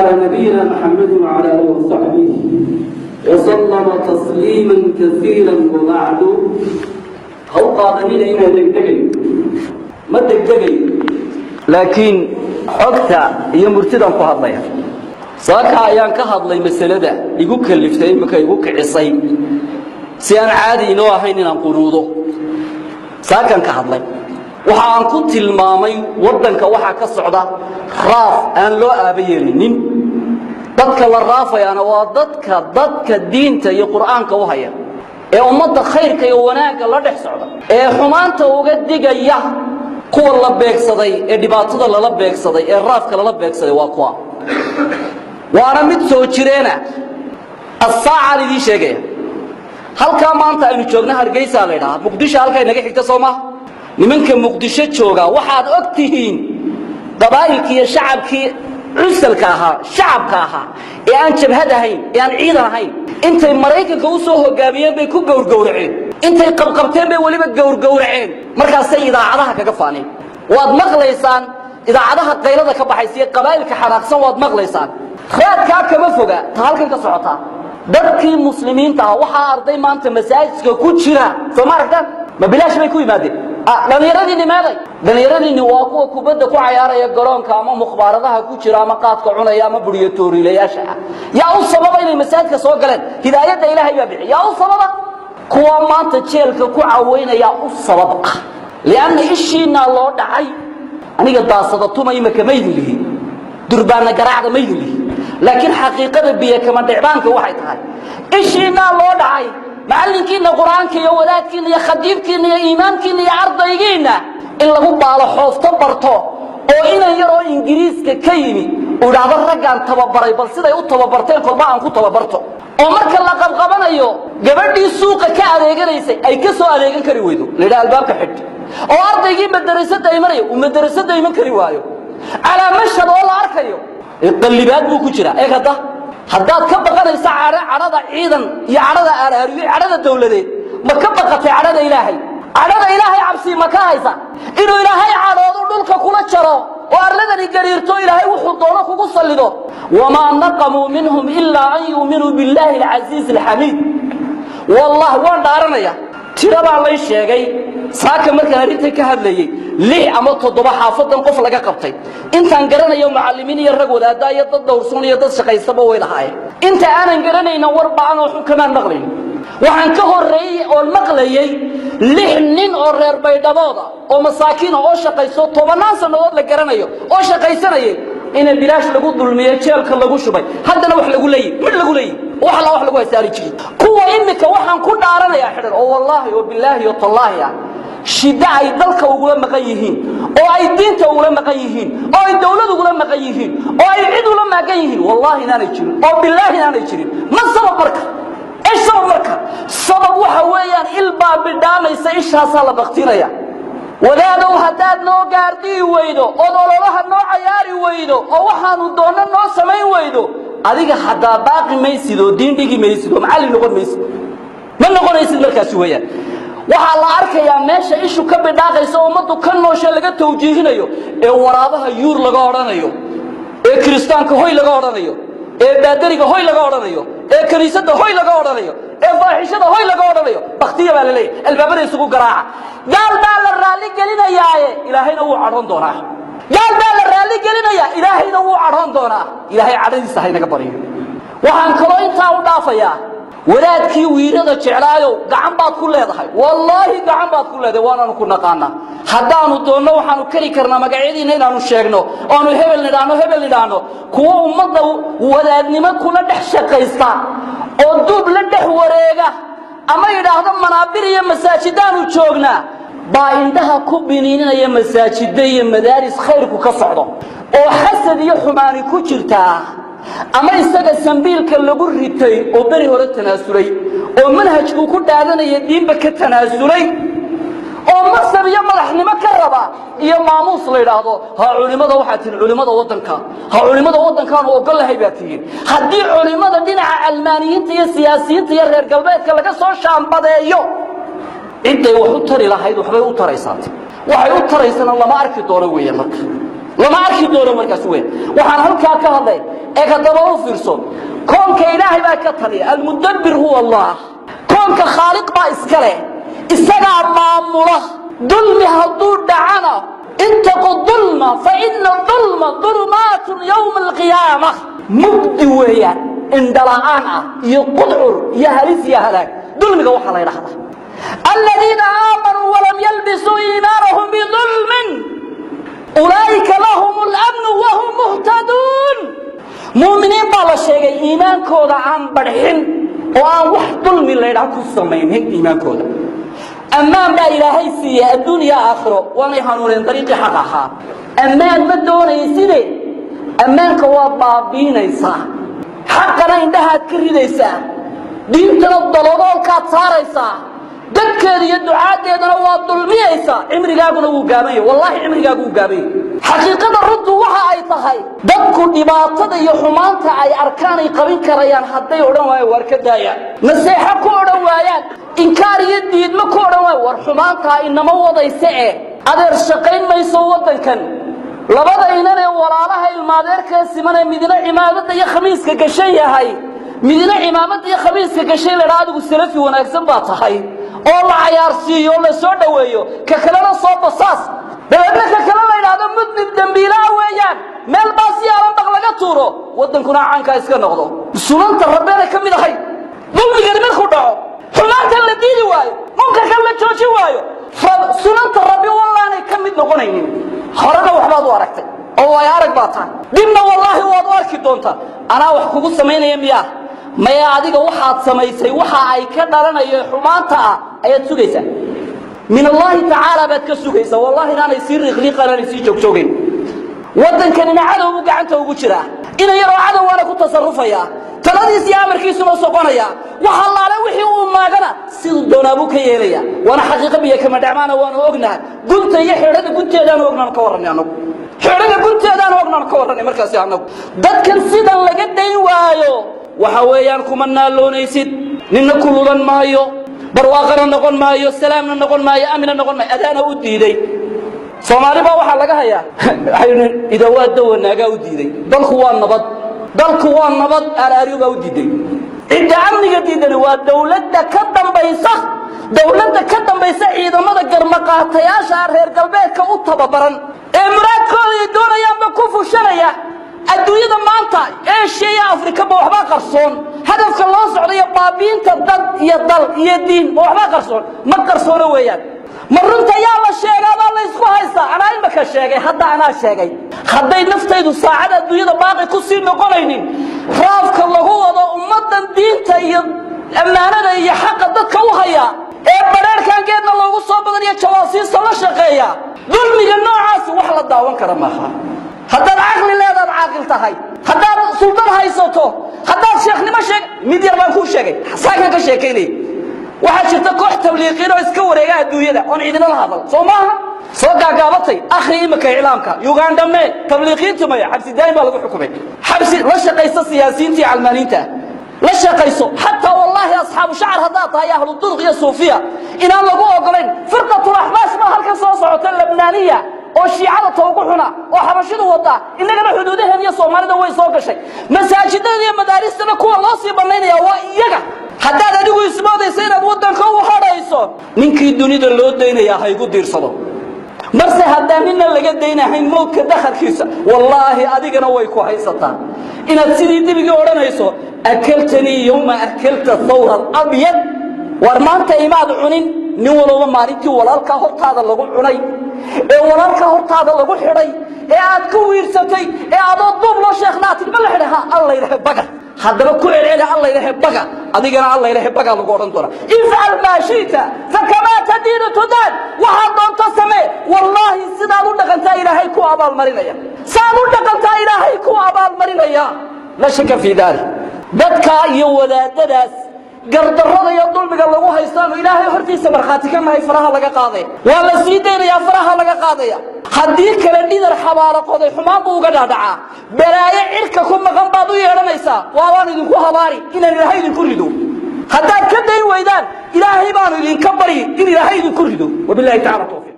على نبينا محمد وعلى آله وصحبه وسلم تسليما كثيرا، وبعد. Ha u qaadanina inaan degdegayo. Ma degdegayo, laakiin xogta iyo murtidaan ku hadlaya. Saaka ayaan ka hadlay masalada igu kaliftay, iminka igu kicisay si aan caadi inoo ahayn inaan qunuudo. Saakan ka hadlay waxa aan ku tilmaamay waddanka waxaa ka socda raaf aan loo aaba yeelinin. Dadka la raafayaana waa dadka diinta iyo Qur'aanka u haya, ee ummadda khayrka iyo wanaagga la dhex socda, ee xumaanta uga digaya. Kuwa la beegsaday ee dhibaatada lala beegsaday ee raafka lala beegsaday waa kuwa, waana mid soo jireena. Asaacaan idiin sheegaya, halkaa maanta aynu joogna Hargeysaa la ydhahaa, Muqdisho halkaa inaga xigta, soo maha? Nimanka Muqdisho jooga waxaad og tihiin qabaa'ilkii iyo shacabkii cusalka ahaa, shacabka ahaa ee aan jabhad ahayn, ee aan ciidan ahayn, intay Maraykanka u soo hogaamiyeen bay ku gowrgowraceen. Intay qabqabteen bay weliba gowrgowraceen. Markaasay idaacadaha kaga faaneen. Waad maqlaysaan idaacadaha qaylada ka baxaysa iyo qabaa'ilka xanaaqsan, waad maqlaysaan. Raadkaa kama foga ta halkan ka socotaa. Dadkii muslimiinta ah, waxaa arday maanta masaajidka ku jira, soo ma aragtaan? Ma bilaash bay ku yimaadeen? Dhallinyaradiinni meeday? Dhallinyaradiinni waa kuwa kubadda ku cayaaraya garoonka, ama mukhbaaradaha ku jira, ama qaadka cunaya, ama buriyo tooriilayaasha ah. Yaa u sababa inay masaajidka soo galeen? Hidaayadda Ilaahay baa bixi. Yaa u sababa? Kuwa maanta jeelka ku caweynaya u sabab ah, lianna ishiinaa loo dhacay. Aniga daasada tuma imaka maydin lihi, durbaana garaacda maydin lihi, laakiin xaqiiqada biyo kama dhicbaanka waxay tahay ishiinaa loo dhacay. Macallinkiinna Qur-aanka iyo wadaadkiinna iyo khadiibkiinna iyo iimaamkiinna iyo ardaygiinna in lagu baalo xoofto barto, oo inan yaroo Ingiriiska ka yimi uu idhaahdo, "Raggaan tababaray, bal siday u tababarteen kolba aan ku tababarto," oo marka la qabqabanayo gabadhii suuqa ka adeeganaysay ay ka soo adeegan kari weydo, la yidhaha, "Albaabka xidh," oo ardaygii madarasada imanaya uu madarasada iman kari waayo, calaa mashhad oo la arkayo qallibaad buu ku jiraa. Eeg hadda, haddaad ka baqanaysa cadhada ciidan iyo cadhada aaraariyo, cadhada dawladeed, ma ka baqatay cadhada Ilaahay? Cadhada Ilaahay cabsi ma ka haysa, inuu Ilaahay cadhoodu dhulka kula jaro oo arladani gariirto, Ilaahay wuxuu doono kugu sallido? وما نقموا منهم إلا أن يؤمنوا بالله العزيز الحميد. Wallah, waan dhaaranaya, tirabaa lay sheegay saaka markaan arrintan ka hadlayey, lix ama toddoba xaafadan qof laga qabtay. Intaan garanayo macallimiin iyo rag wadaadda iyo dad dhowrsoon iyo dad shaqaystaba way lahaayeen. Inta aanan garanayna war ba'an oo xun kamaan maqlayn. Waxaan ka horreeyey oon maqlayey lix nin oo reer Baydhabooda oo masaakiina oo shaqayso, tobannaan sannadood la garanayo oo shaqaysanayay, ina bilaash lagu dulmiyo, jeelka lagu shubay, haddana wax lagu leeyihi, mid lagu leeyihi, wax alla wax lagu haysaari jirin. Kuwa imika waxaan ku dhaaranayaa xidhan oo wallaahi oo bilaahi oo tallaahi ah, shiddo ay dalka ugula maqan yihiin, oo ay diinta ugula maqan yihiin, oo ay dawlad ugula maqan yihiin, oo ay cid ula maagan yihiin, wallaahi inaanay jirin oo bilaahi inaanay jirin. Ma sabab marka? Ish sabab marka? Sabab waxa weeyaan il baa bidhaamaysa, ishaasaa la baktinaya. Wadaadow, haddaad noo gaardhiyi weydo, ood ololaha noo cayaari weydo, oo waxaanu doonno noo samayn weydo, adiga haddaa baaqi maysid oo diin dhigi maysid oo macallin noqon maysid, ma noqonaysid. Markaasi weeyaan waxaa la arkayaa meesha ishu ka bidhaaqaysa, ummaddu ka nooshe, laga tawjiihinayo, ee waraabaha yuur laga odhanayo, ee kiristaanka hoy laga odhanayo, ee baadariga hoy laga odhanayo, ee kiniisadda hoy laga odhanayo, ee faaxishada hoy laga odhanayo. Baktiya baa la leeyahy, albaabada isugu garaaca. Gaal baa la raalli gelinayaaye, Ilaahayna wuu cadhoon doonaa. Gaal baa la raalli gelinayaa, Ilaahayna wuu cadhoon doonaa. Ilaahay cadhadiisa haynaga baryo. Waxaan kaloo intaa u dhaafayaa wadaadkii wiirada jeclaayow, gacan baad ku leedahay, wallaahi gacan baad ku leedahay, waanaanu ku naqaanaa. Haddaanu doonno waxaanu kari karnaa magacyadiinna inaanu sheegno, oanu hebel nidhaahno, hebel nidhaahno, kuwo ummadda wadaadnimo kula dhex shaqaysta oo duub la dhex wareega, ama yidhaahdo, "Manaabir iyo masaajidaanu joognaa," baa indhaha ku biniininaya masaajida iyo madaaris khayrku ka socdo, oo xasad iyo xumaani ku jirtaa, ama isaga sambiilka lagu ritay oo beri hore tanaasulay, oo manhajkuu ku dhaadanaya diinba ka tanaasulay, oo masab iyo madaxnimo ka raba iyo maamuus la yidhaahdo. Ha culimada waxaa tihin culimada waddanka, ha culimada waddankaanu oggolahay baa tihiin. Haddii culimada dhinaca almaaniyiinta iyo siyaasiyiinta iyo reer galbeedka laga soo shaambadeeyo, cidday wax u tari lahayd waxbay u taraysaate, waxay u taraysana lama arki doono weeye. Marka lama arki doono. Lama arki doono markaas weyn. Waxaan halkaa ka hadlay ee ka daba u fiirso, koonka Ilaahay baa ka taliya. Almudabbir huwa Allah. Koonka khaaliq baa iska leh, isagaa maamula. Dulmi hadduu dhacana, ittaqu dulma fa ina dulma dulumaatun yowma alqiyaama. Mugdi weeyaan, indhala'aan ah iyo qudcur iyo halis iyo halaag dulmiga waxaa la yidhahdaa. Aladiina aamanuu walam yalbisuu iimaanahum bidulmin ulaa'ika lahum اlamnu wahum muhtaduun. Mu'miniin baa la sheegay iimaankooda aan badxin oo aan wax dulmi laydhaha ku samaynin iimaankooda. Ammaan baa Ilaahay siiyey adduun iyo aakhiro, waanay hanuuneen dariiqii xaq ahaa. Ammaan ma doonayside, ammaanka waa baabiinaysaa, xaqana indhahaad ka ridaysaa, diintana dalodoolkaad saaraysaa, dadkeeda iyo ducaaddeedana waa dulmiyaysaa. Cimrigaaguna wuu gaabanya, wallaahi cimrigaagu wuu gaabanya. Xaqiiqada runtu waxa ay tahay, dadku dhibaatada iyo xumaanta ay arkaan ay qabin karayaan hadday odhan waayaan waar ka daaya, naseexo ku odhan waayaan, inkaar iyo diidmo ku odhan waayan, war xumaantaa inama wadaysa eh, adeer shaqayn mayso waddankan. Labada inan ee walaalaha ilmaadeerkee simanee midna cimaamadda iyo khamiiska gashan yahay, midna cimaamadda iyo khamiiska gashay, la dhaa adigu salafi wanaagsan baa tahay, oo la cayaarsiiyo oo la soo dhoweeyo, ka kalena soo basaas, dabeedna ka kale la yidhaahdo mudnib dembiilaa weeyaan, meel baa si aalan baq laga tuuro, waddankuna caankaa iska noqdo. Sunanta rabbeena ka mid ahay dulmigani markuu dhaco, xumaantan la diidi waayo, munkarkan la joojin waayo, sunanta Rabbi wallaanay ka mid noqonaynin. Horena waxbaad u aragtay oo waay arag baa tahay, dibna wallaahi waad u arki doontaa. Anaa wax kugu samaynaya miyaa? Maya, adiga waxaad samaysay waxa ay ka dhalanayo xumaanta ah ayaad sugaysaa, min Allaahi tacaala baad ka sugaysaa. Wallahi inaanay sii riiqriiqan, aanay sii joogjoogayn. Waddankanina cadow buu gacanta ugu jiraa, ina yaroo cadow waana ku tasarufaya, taladiis iyo amarkiisuna soconaya, wax allaale wixii uu maagana siduu doonaa buu ka yeelaya. Waana xaqiiqo biyo kama dhacmaana, waanu ognahay gunta iyo xeedhada gunteedaanu ognaanu ka warranay annagu, xeedhada gunteedaanu ognaanu ka warranay. Markaasi annagu dadkan sidan laga dayn waayo, waxa weeyaan kuma naaloonaysid, ninna ku lulan maayo, barwaaqana noqon maayo, salaamna noqon maayo, amina noqon maayo. Adaana u diiday. Soomaali baa waxaa laga hayaa, waxay idaa dawa naagaa u diiday. Dalku waa nabad, dalku waa nabad, aalaaryo baa u diiday. Cidda amniga diidani waa dawladda ka dambaysa, dawladda ka dambaysa, ciidamada garmaqaatayaasha reer galbeedka u tababaran ee muraadkooda ay doonayaanba ku fushanaya. Adduunyada maanta Eeshiya iyo Afrikaba waxbaa qarsoon. Hadafka loo socdayo baabiinta dad iyo dal iyo diin ma waxbaa qarsoon? Ma qarsoono weeyaan. Ma runta yaa la sheegaa baa la isku haystaa. Anaa imaka sheegay, hadda anaa sheegay. Hadday naftaydu saacada adduunyada baaqi ku sii noqonaynin, raafka lagu wado ummaddan diinta iyo ammaanada iyo xaqa dadka u haya ee badheerhkan geedna loogu soo badaniyo jawaasiista la shaqeeya, dulmiga noocaasi wax la daawan kara maaha. Haddaad caqli leedaad, caaqil tahay, haddaad suldad haysato, haddaad sheekhnimo sheeg, mid yar baan kuu sheegay, saakan ka sheekaynayay. Waxaa jirta koox tabliiqiin oo iska wareega adduunyada oon cidina la hadal, soo maaha? Soo gaagaabatay, akhri imika iclaamka Uganda mee tabliiqiintu maya, xabsi daa'im baa lagu xukumay. Xabsi la shaqaysa siyaasiyiinta iyo calmaaniinta la shaqayso, xataa wallaahi asxaabu shacar haddaad tahay, ahlu duruq iyo suufiya inaan lagu ogolayn. Firqatul axbaash baa halkan soo socota, Labnaaniya oo shiicada toogu xuna oo xabashidu wadaa, innagana xuduudaheen iyo Soomaalida way soo gashay. Masaajidada iyo madaaristana kuwa loo sii bannaynaya waa iyaga. Haddaad adigu ismoodaysa inaad waddanka u hadhayso, ninkii dunida loo daynayaa ha igu diirsado. Marse haddaan nina laga daynahayn mowdka dakhalkiisa, wallaahi adigana way ku haysataa inaad sidii dibigii odhanayso, akaltanii yowma akalta thawra alabyad. War maanta imaad cunin, nin walowba maalintii walaalkaa hortaada lagu cunay, ee walaalkaa hortaada lagu xidhay, ee aad ku wiirsatay, ee adoo duub loo sheekhnaatin ma la xidhay? Ha, Alla yidhahe baga. Haddaba ku celceli, Alla yidhahe baga. Adigana Alla yidhahe bagaa lagu odhan doonaa. Ifcal maa shi'ta fakamaa tadiinu tudaan. Waxaad doonto samee, wallaahi sidaad u dhaqantaa Ilaahay ku abaalmarinaya, saad u dhaqantaa Ilaahay ku abaalmarinaya, la shaka fii daalik. Dadkaa iyo wadaadadaas gardarrada iyo dulmiga lagu haystaanu Ilaahay hortiisa markhaati ka nahay. Faraha laga qaadaya, waa la sii daynayaa, faraha laga qaadaya. Haddii kale dhidar xabaalo qoday xumaan buu uga dhaadhacaa. Balaayo cirka ku maqan baad u yeedhanaysaa. Waa waan idinku habaari inaan Ilaahay idinku rido haddaad ka dayn weydaan. Ilaahay baanu idinka baryi in Ilaahay idinku rido. Wabilahi tacala tawfiiq.